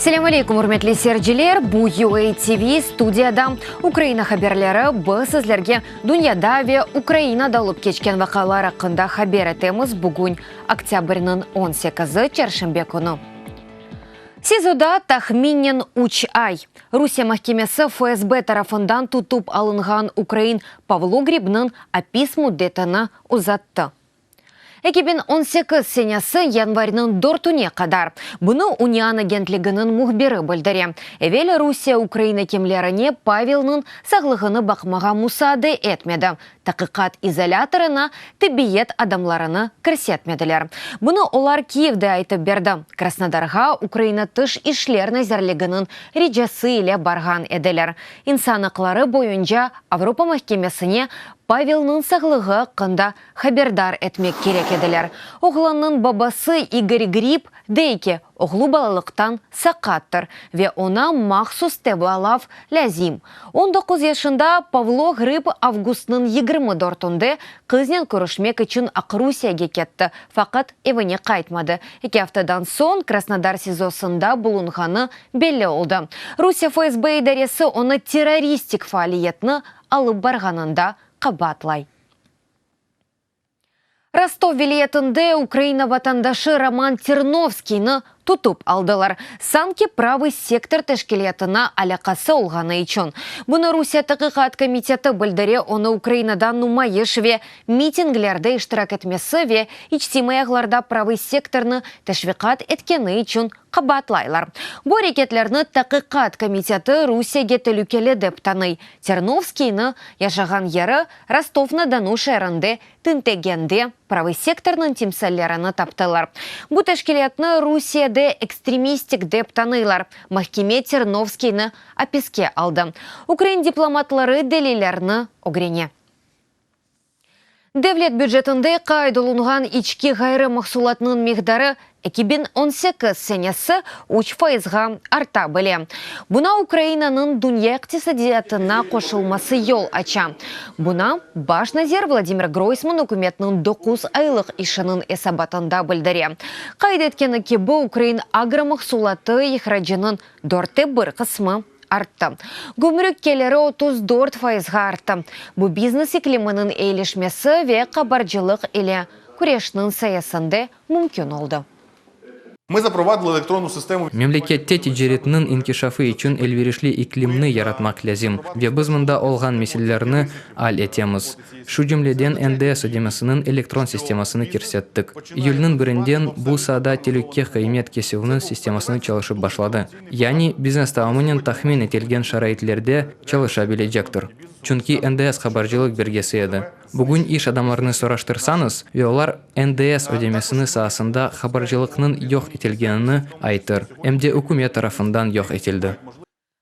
Selâm aleykum, ürmetli seyirciler! Bu UA TV, studiyada Ukraina haberleri. Biz sizlerge dünyada ve Ukrainada olıp keçken vaqialar aqqında haber etemiz. Bugün oktâbrniñ on sekizi, çarşenbe künü. SİZOda tahminen üç ay. Rusiye mahkemesi FSB tarafından tutıp alınğan ukrain Pavlo Gribniñ apis müddetini uzattı. 2018 senesi yanvarniñ dörtüne qadar. Bunı UNİAN agentliginiñ mühbiri bildire. Evel Rusiye ukrain akimlerine Pavelniñ sağlığını baqmağa musaade etmedi, taqiqat izolâtorına tibbiyet adamlarını kirsetmediler. Bunı olar Kiyevde aytıp berdi, Krasnodarğa Ukraina Tış işler nazirliginiñ ricası ile barğan ediler. İnsan aqları boyunca Avropa mahkemesine Pavelniñ sağlığı aqqında haberdar etmek kerek ediler. Oğlannıñ babası İgor Grib dey ki, oğlu balalıqtan saqattır ve oña mahsus tevalav lâzim. 19 yaşında Pavlo Ğrib avgustnıñ 24-ünde qıznen körüşmek içün Aqrusiyege ketti, faqat evine qaytmadı. Eki aftadan soñ Krasnodar SİZOsında bulunğanı belli oldı. Rusiye FSB idaresi onı terroristik faaliyetni alıp barğanında qabaatlay. Rostov vilâyetinde Ukraina vatandaşı Roman Ternovskiyni tutıp aldılar, sanki Pravıy sektor teşkilâtına alâqası olğanı içün. Bunı Rusiye Taqiqat komiteti bildire, onı Ukrainada numayış ve mitinglerde iştirak etmesi ve içtimaiy ağlarda Pravıy sektornı teşviqat etkeni içün qabaatlaylar. Bu areketlerni Taqiqat komiteti Rusiyege telükeli dep tanıy. Ternovskiyni yaşağan yeri Rostov-na-Donu şeerinde tintegende Pravıy sektornıñ timsallerini taptılar. Bu teşkilâtnı Rusiyede ekstremistik dep tanıylar. Mahkeme Ternovskiyni apiske aldı. Ukrain diplomatları delillerni ögrene. Devlet bücetinde qayd olunğan içki ğayrı mahsulatnıñ miqdarı 2018 senesi üç fayızğa arta bile. Buna Ukrainanıñ dünya iqtisadiyatına qoşulması yol aça. Buna baş nazir Vladimir Groysman ükümetniñ doquz aylıq işiniñ esabatında bildire. Qayd etkeni kibi, ukrain agromahsulatı ihracınıñ dörtte bir qısmı arttı. Gümrük keliri 34 fayızğa arttı. Bu biznes ikliminiñ eyilişmesi ve qabarcılıq ile küreşniñ sayesinde mümkün oldı. Memlekette ticaretniñ inkişafı içün elverişli iklimni yaratmaq lâzim ve biz mında olğan meselelerni al etemiz. Şu cümleden NDS ödemesiniñ elektron sistemasını kirsettik. İyülniñ birinden bu saada telükke qıymet kesüvniñ sistemasını çalışıp başladı. Yani, biznes tamamınen tahmin etilgen şaraitlerde çalışabilecektir. Çünki NDS qabarcılıq belgesi edi. Bugün iş adamlarını soraştırsañız, ve olar NDS ödemesini saasında qabarcılıqnıñ yoq etilgenini aytır, em de ükümet tarafından yoq etildi.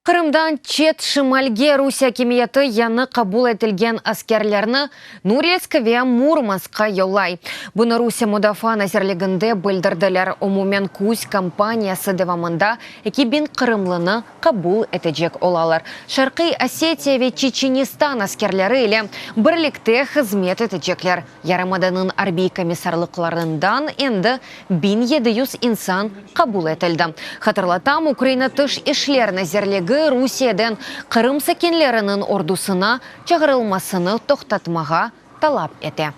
Qırımdan çet şimalge Rusiye akimiyeti yañı qabul etilgen askerlerni Norilsk ve Murmanskqa yollay. Bunı Rusiye Mudafaa nazirliginde bildirdiler. Umumen küz kampaniyası devamında 2000 qırımlını qabul etecek olalar. Şarqiy Osetiya ve Çeçenistan askerleri ile birlikte hızmet etecekler. Yarımadanıñ arbiy komissarlıqlarından endi 1700 insan qabul etildi. Hatırlatam, Ukraina Tış işler nazirligi Rusiyeden Qırım sakinleriniñ ordusına çağırılmasını toqtatmağa talap ete.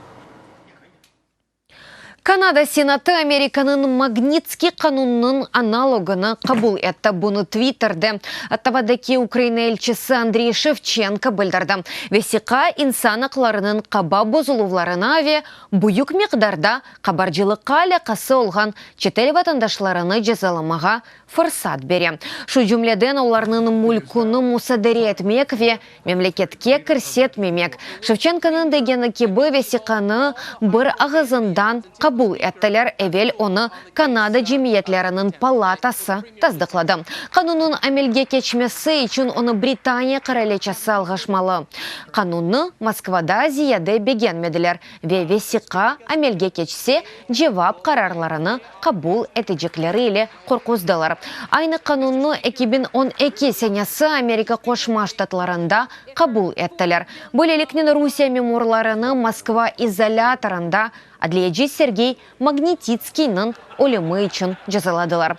Kanada Senatı Amerikanıñ Magnitskiy qanunınıñ analogını qabul etti. Bunı Twitterde Ottavadaki Ukraina elçisi Andriy Şevçenko bildirdi. Vesiqa insan aqlarınıñ qaba bozuluvlarına ve büyük miqdarda qabarcılıqqa alâqası olğan çetel vatandaşlarını cezalamağa fırsat bere. Şu cümleden, olarnıñ mülküni musadere etmek ve memleketke kirsetmemek. Şevçenkonıñ degeni kibi, vesiqanı bir ağızından qabul ettiler, evel onı Kanada cemiyetleriniñ palatası tasdıqladı. Qanunnıñ amelge keçmesi içün onı Britaniya qıraliçesi alğışmalı. Qanunnı Moskvada ziyade begenmediler ve vesiqa amelge keçse, cevap qararlarını qabul etecekleri ile qorquzdılar. Aynı qanunnı 2012 senesi Amerika Qoşma Ştatlarında qabul ettiler. Böyleliknen Rusiye memurlarını Moskva izolâtorında. Adliyeci Sergey Magnititskiyniñ ölümi içün cezaladılar.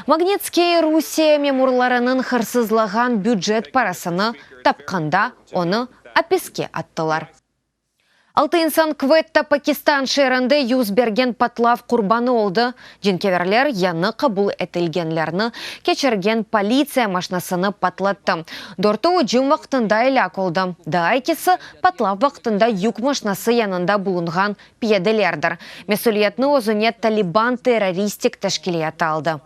Magnitskiy Rusiye memurlarınıñ hırsızlağan bücet parasını tapqanda onı apiske attılar. Altı insan Kvetta, Pakistan şeerinde yüz bergen patlav qurbanı oldı. Cenkâverler yañı qabul etilgenlerni keçirgen politsiya maşnasını patlattı. Dörtü ücüm vaqtında elâk oldı, daa ekisi patlav vaqtında yük maşnası yanında bulunğan piyadelerdir. Mesüliyetni özüne Taliban terroristik teşkilâtı aldı.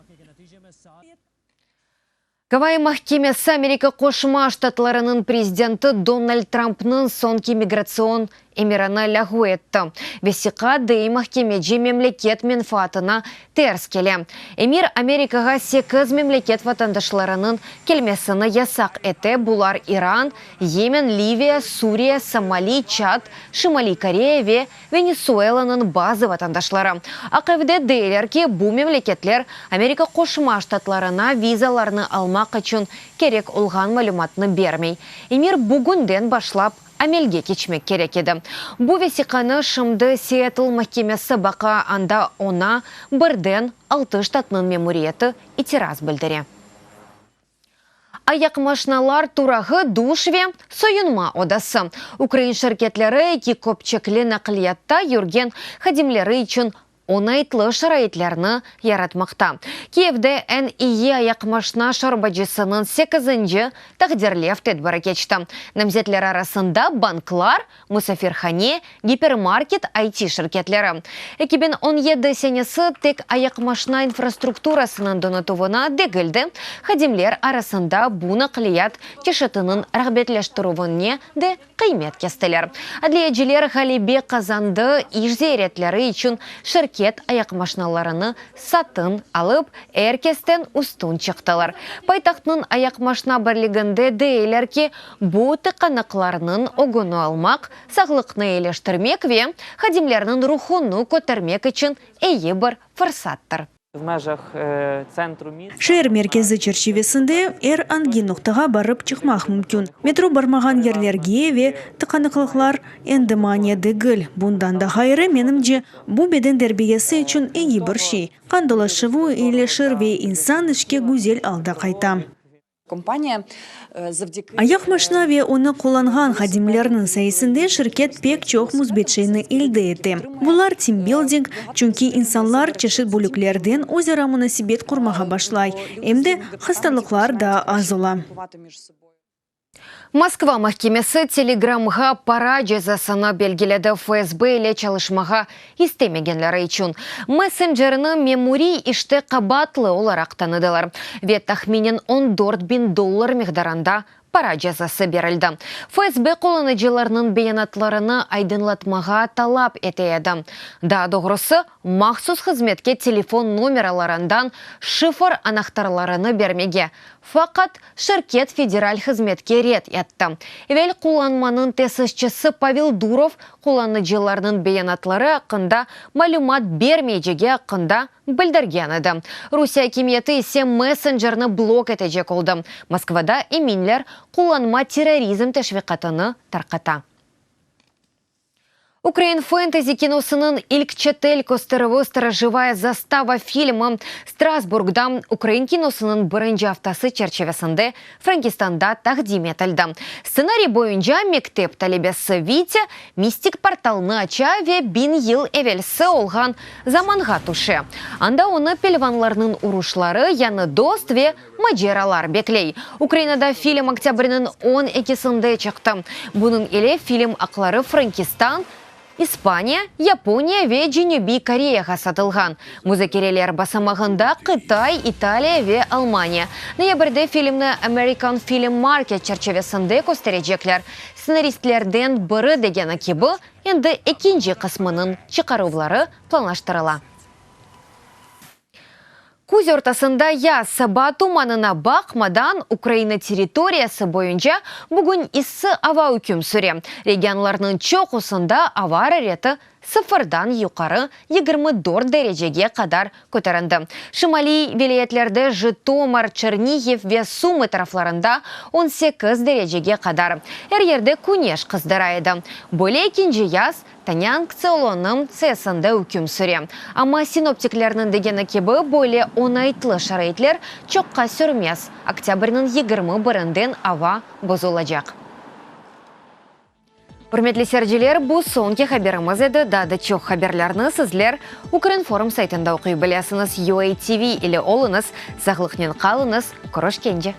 Gavai mahkemesi Amerika Qoşma Ştatlarınıñ prezidenti Donald Trampnıñ soñki migratsion emirini lâğu etti. Vesiqa, dey mahkemeci, memleket menfaatına ters kele. Emir Amerikağa sekiz memleket vatandaşlarınıñ kelmesini yasaq ete, bular İran, Yemen, Liviya, Suriye, Somali, Çad, Şimaliy Koreya ve Venesuelanıñ bazı vatandaşları. Aq Evde deyler ki, bu memleketler Amerika Qoşma Ştatlarına vizalarnı almaq içün kerek olğan malümatnı bermey. Emir bugünden başlap amelge keçmek kerek edi. Bu vesiqanı şimdi Seattle mahkemesi baqa, anda oña birden altı ştatnıñ memuriyeti itiraz bildire. Ayaqmaşnalar turağı, duş ve soyunma odası. Ukrain şirketleri eki köpçekli naqliyatta yürgen hadimleri içün oñaytlı şaraitlerni yaratmaqta. Kiyevde eñ iyi ayaqmaşna şorbacısınıñ sekizinci taqdirlev tedbiri keçti. Namzetler arasında banklar, musafirhane, gipermarket, IT-şirketleri. 2017 senesi tek ayaqmaşna infrastrukturasınıñ donatuvına degil de, hadimler arasında bu naqliyat çeşitiniñ rağbetleştirüvine de qıymet kestiler. Adliyeciler ğalebe qazandı, iş ziyaretleri içün şirket ayaqmaşnalarını satın alıp, er kesten üstün çıqtılar. Paytahtnıñ ayaqmaşna birliginde deyler ki, bu tıqanıqlarnıñ ögüni almaq, sağlıqnı eyileştirmek ve hadimlerniñ ruhunı kötermek içün eyi bir fırsattır. Şeer merkezi çerçivesinde er angi noqtağa barıp çıqmaq mümkün. Metro barmağan yerlerge ve tıqanıqlıqlar endi mania degil. Bundan da ğayrı, menimce, bu beden terbiyesi içün eyi bir şey. Qan dolaşuvı eyileşir ve insan işke güzel alda qayta. Ayaqmaşna ve onı qullanğan hadimlerniñ sayesinde şirket pek çoq müsbet şeyni elde ete. Bular team-building, çünki insanlar çeşit bölüklerden özara munasebet qurmağa başlay, em de hastalıqlar daa az ola. Moskva mahkemesi Telegramğa para cezasını belgiledi, FSB ile çalışmağa istemegenleri içün. Messencerni memuriy işte qabaatlı olaraq tanıdılar ve tahminen 14 biñ dollar miqdarında para cezası berildi. FSB qullanıcılarnıñ beyanatlarını aydınlatmağa talap ete edi. Daa doğrusı, mahsus hızmetke telefon nomeralarından şifr anahtarlarını bermege. Faqat, şirket federal hızmetke red etti. Evel qullanmanıñ tesisçisi Pavel Durov qullanıcılarnıñ beyanatları aqqında malümat bermeycegi aqqında bildirgen edi. Rusiye akimiyeti ise messencerni blok etecek oldı. Moskvada eminler, qullanma terrorizm teşviqatını tarqata. Ukrain fentezi kinosınıñ ilk çetel kösterüvi Storojevaya zastava filmi Strasburgda ukrain kinosınıñ birinci aftası çerçivesinde Frenkistanda taqdim etildi. Stsenariy boyunca mektep talebesi Vitya mistik portalnı aça ve biñ yıl evelsi olğan zamanğa tüşe. Anda onı pelvanlarnıñ uruşları, yañı dost ve maceralar bekley. Ukrainada film oktâbrniñ on ekisinde çıqtı. Bunıñ ile film aqları Frenkistan, İspaniya, Yaponiya ve Cenübiy Koreyağa satılğan. Muzakereler basamağında Qıtay, İtaliya ve Almaniya. Noyabrde filmni American Film Market çerçivesinde kösterecekler. Stsenaristlerden biri degeni kibi, endi ekinci qısmınıñ çıqaruvları planlaştırıla. Küz ortasında yaz saba tumanına baqmadan, Ukraina territoriyası boyunca bugün issi ava üküm süre. Regionlarnıñ çoqusında ava arareti. Sıfırdan yuqarı 24 derecege qadar köterindi. Şimaliy vilâyetlerde Jıtomır, Çernihiv ve Sumı taraflarında 18 derecege qadar. Er yerde küneş qızdıra edi. Böyle ekinci yaz Tanânk tseolonıñ sayesinde üküm süre. Amma sinoptiklerniñ degeni kibi, böyle oñaytlı şaraitler çoqqa sürmez, oktâbrniñ 21-inden ava bozulacaq. Ürmetli seyirciler, bu soñki haberimiz edi. Daa da çoq haberlerni sizler Ukrinform saytında oquy bilesiñiz. UATV ile oluñız, sağlıqnen qalıñız, körüşkence!